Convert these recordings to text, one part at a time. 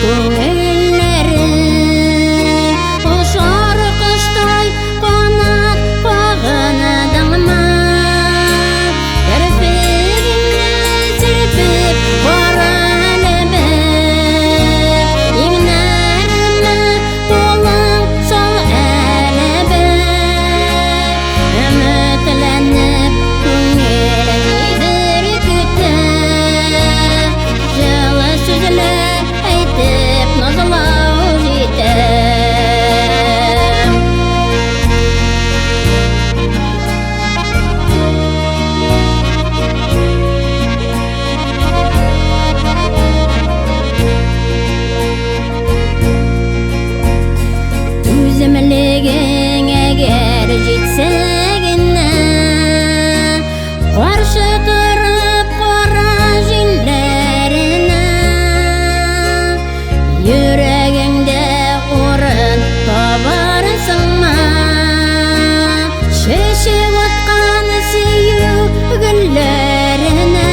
Күңелләре очар коштай канат кагындыңмы? Керфегеңне сирпеп кара әле бер, иңнәремә кулың сал әле бер. Өметләнеп күңел нидер көтә, җылы сүзләр әйтеп назлау җитә. Түземлегең әгәр җитсә генә, каршы торып кара җилләренә, йөрәгеңдә урын табарсыңмы? Чәчәк аткан сөю гөлләренә,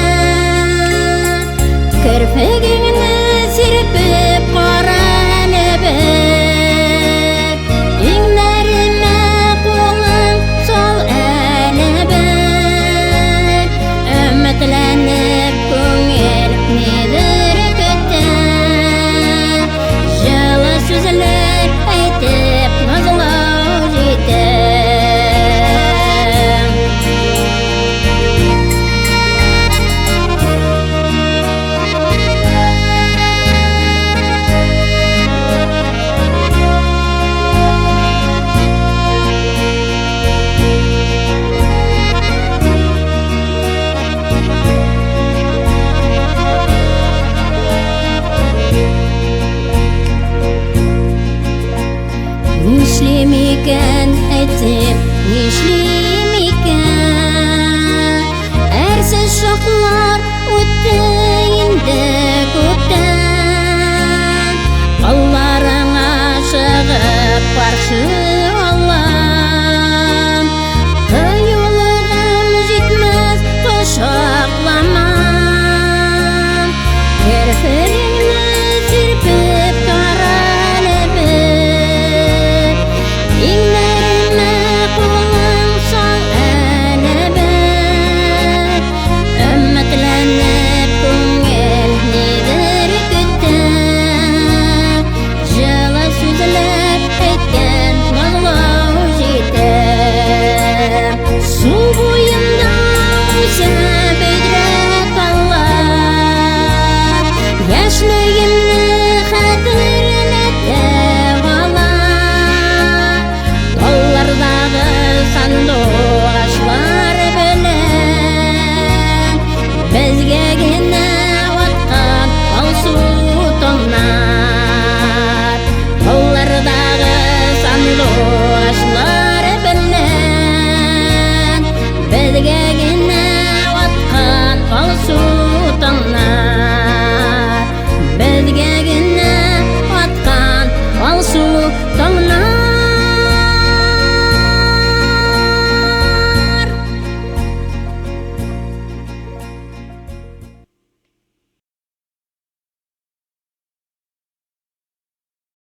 керфегеңне сирпеп кара әле бер, иңнәремә кулың сал әле бер. Өметләнеп күңел нидер көтә, җылы сүзләр әйтеп назлау җитә. Нишлим икән, әйтеп, нишлим икән? Әрсез чаклар үтте инде күптән. Алларыңа чыгып каршы